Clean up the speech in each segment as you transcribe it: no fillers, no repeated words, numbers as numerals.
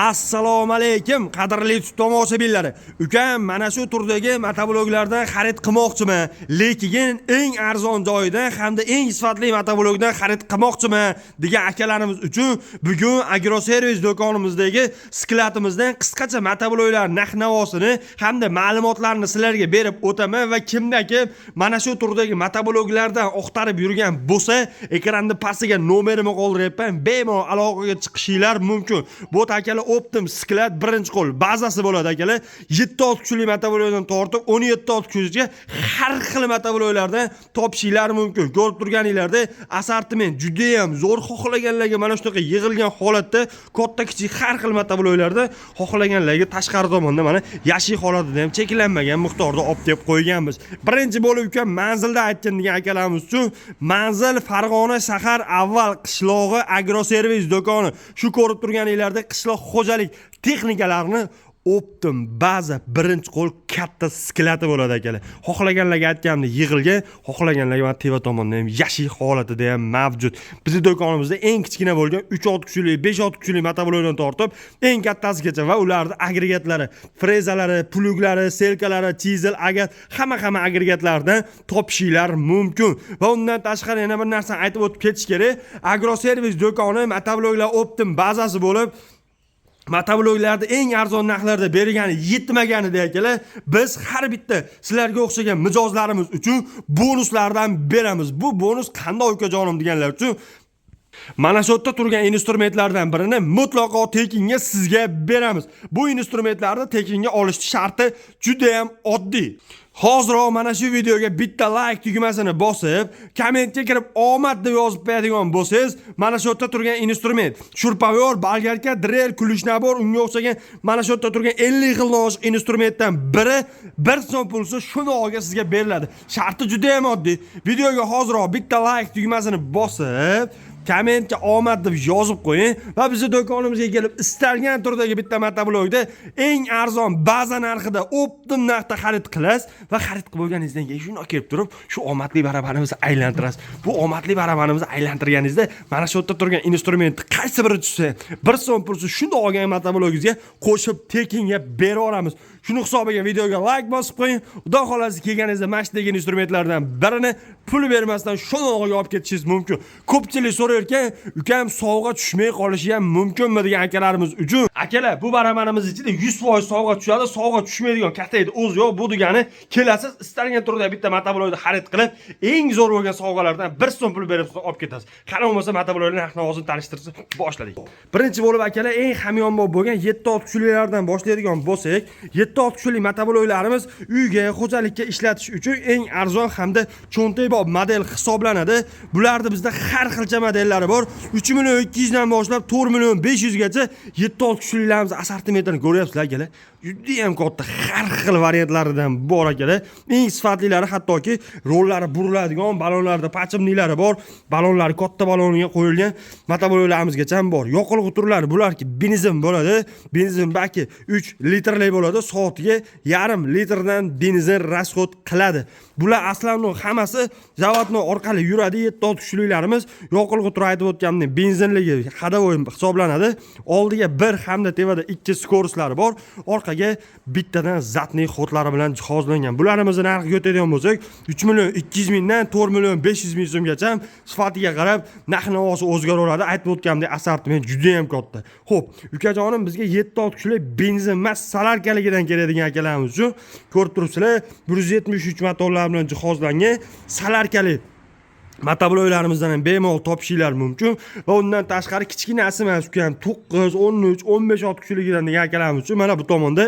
Assalomu alaykum, qadrli tomoshabinlari. Ukam, mana shu turdagi motobloklardan xarid qilmoqchiman, lekin eng arzon joyidan hamda eng sifatli motoblokdan xarid qilmoqchiman degan akalarimiz uchun bugun Agroservis do'konimizdagi skladimizdan qisqacha motobloklar narx-navosini hamda ma'lumotlarni sizlarga berib o'taman va kimda kim mana shu turdagi motobloklardan oqtarib yurgan bo'lsa, ekranda pastiga nomerimni qoldiryapman, bemalol aloqaga chiqishinglar mumkin. Bu akalar, оптом склад, birinchi qo'l bazasi bo'ladi, akalar. 7 ot kuchli motoblokdan tortib 17 ot kuchliga har xil motobloklardan topishinglar mumkin. Ko'rib turganinglardek, assortiment judayam zo'r. Xohlaganlarga mana shunaqa yig'ilgan holatda katta, kichik har xil motobloklarda, xohlaganlarga tashqari tomonda mana yashil holatida ham cheklanmagan miqdorda olib kelib qo'yganmiz. Birinchi bo'lib, ukam, manzilda aytgan degan akalarimiz uchun manzil Farg'ona shahar, Avval qishlog'i, Agroservis do'koni. Shu ko'rib turganinglardek, qishloq xo'jalik texnikalarini оптом baza, birinchi qo'l katta skladi bo'ladi, akalar. Xohlaganlarga aytganimdek, yig'ilgan, xohlaganlarga mana teva tomonda ham yashil holatida ham mavjud. Bizni do'konimizda eng kichkina bo'lgan 3 ot kuchli, 5 ot kuchli motoblokdan tortib eng kattasigacha va ularni agregatlari, frezalari, pluglari, selkalari, chizel, agat, hamma hamma agregatlardan topishinglar mumkin. Va undan tashqari yana bir narsani aytib o'tib ketish kerak: Agroservis do'koni motobloklar оптом bazasi bo'lib, motobloklarni eng arzon narxlarda bergani yetmaganida, akalar, biz har bitta sizlarga o'xshagan mijozlarimiz uchun bonuslardan beramiz. Bu bonus qanday, ukajonim, deganlar uchun mana shu yerda turgan instrumentlardan birini mutlaqo tekinga sizga beramiz. Bu instrumentlarni tekinga olish sharti juda ham oddiy. Hoziroq mana shu videoga bitta like tugmasini bosib, kommentga kirib "omad" deb yozib qo'yadigan bo'lsangiz, mana shu yerda turgan instrument: шуруповёрт, болгарка, дрель, ключ набор, unga o'xshagan mana shu yerda turgan 50 xildan oshiq instrumentdan biri 1 so'm pulsiz shuni olga sizga beriladi. Sharti juda ham oddiy. Videoga hoziroq bitta like tugmasini bosib, kommentga "omad" deb yozib qo'ying va bizni do'konimizga kelib, istalgan turdagi bitta motoblokda eng arzon baza narxida, оптом narxda xarid qilasiz va xarid qilib bo'lganingizdan keyin shundoq kelib turib shu omadli barabanimizni aylantirasiz. Bu omadli barabanimizni aylantirganingizda mana shu yerda turgan instrumentni qaysi biri tushsa, 1 so'm pulsiz shundoq olgan motoblokingizga qo'shib tekinga berib yuboramiz. Shuni hisobiga videoga layk bosib qo'ying. Xudo xohlasa, kelganingizda mana shu degan instrumentlardan birini pul bermasdan shundoq olib ketishingiz mumkin. Ko'pchilik so'rayotgan, "Ukam, sovg'a tushmay qolishi ham mumkinmi?" degan akalarimiz uchun, akalar, bu barabanimiz ichida 100% sovg'a tushadi. Sovg'a tushmaydigan kattaydi o'zi yo'q. Bu degani, kelasiz, istalgan turda bitta motoblokni xarid qilib, eng zo'r bo'lgan sovg'alardan 1 so'm pul berib olib ketasiz. Qani, bo'lmasa motoblokni narx navosini tanishtirsa boshladik. Birinchi bo'lib, akalar, eng hamyonbop bo'lgan 7 ot kuchlilardan boshlaydigan bo'lsak, 7 ot kuchli motobloklarimiz uyga, xo'jalikka ishlatish uchun eng arzon hamda cho'ntakbop model hisoblanadi. Bularni bizda har xilcha modellari bor, 3 million 200 dan boshlab 4 million 500 gacha. 7 ot kuchlilarimiz assortimentini ko'ryapsizlar, akalar, judayam katta, har xil variantlaridan bor, akalar. Eng sifatlilari, hattoki rollari buriladigan, balonlarda подшипник lari bor, balonlari katta baloniga qo'yilgan motobloklarimizgacha ham bor. Yoqilg'i turlari bularki benzin bo'ladi, benzin baki 3 litrli bo'ladi, soatiga yarim litrdan benzin расход qiladi. Bular aslan hammasi заводной orqali yuradi. 7 ot kuchlilarimiz yoqilg'i turi, aytib o'tganimdek, benzinligi ходовой hisoblanadi. Oldiga bir hamda tevada ikki скорость lari bor, orqaga bittadan задний ход lari bilan jihozlangan. Bularimizni narxiga o'tadigan bo'lsak, 3 million 200 mingdan 4 million 500 ming so'mgacha, sifatiga qarab narx navosi o'zgaraveradi. Aytib o'tganimdek, assortiment judayam katta. Ho'p, ukajonim, bizga 7 ot kuchli benzin emas, solarkaligidan keladigan akalarimiz uchun ko'rib turibsizlar, 173 motorlar bilan jihozlangan solarkali motobloklarimizdan ham bemalol topishinglar mumkin. Va undan tashqari kichkinasi emas, ukam, 9, 13, 15 ot kuchligidan degan akalarimiz uchun mana bu tomonda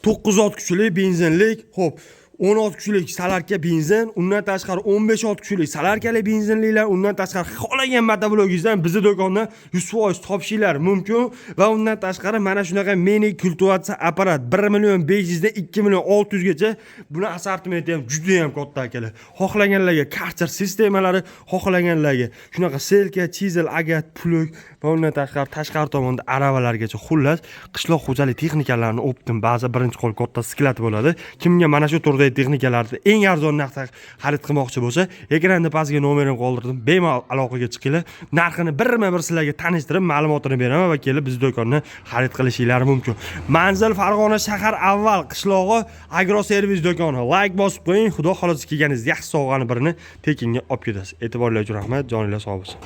9 ot kuchli benzinlik, ho'p, 10 ot kuchli solarka benzin, undan tashqari 15 ot kuchli solarkali benzinliklar, undan tashqari xohlagan motoblokingizdan bizni do'kondan 100% topishinglar mumkin. Va undan tashqari mana shunaqa mini kultivatsiya apparat 1 million 500 dan 2 million 600 gacha. Buni assortimenti ham juda ham katta, akalar. Xohlaganlarga karcher sistemalari, xohlaganlarga shunaqa selka, chizel, agat, plug va Va undan tashqari, tashqari tomonda aravalargacha, xullas, qishloq xo'jalik texnikalarini оптом baza, birinchi qo'l katta склад bo'ladi. Kimga mana shu turdagi texnikalarni eng arzon narxda xarid qilmoqchi bo'lsa, ekranda pastga nomerimni qoldirdim, bemalol aloqaga chiqinglar. Narxini birma bir sizlarga tanishtirib, ma'lumotini beraman va kelib biz do'kondan xarid qilishinglar mumkin. Manzil: Farg'ona shahar, Avval qishlog'i, Agroservis do'koni. Layk bosib qo'ying. Xudo xohlasa, kelganingizda yaxshi sovg'ani birini tekinga olib ketasiz. E'tiborlar uchun rahmat, joninglar sog' bo'lsin.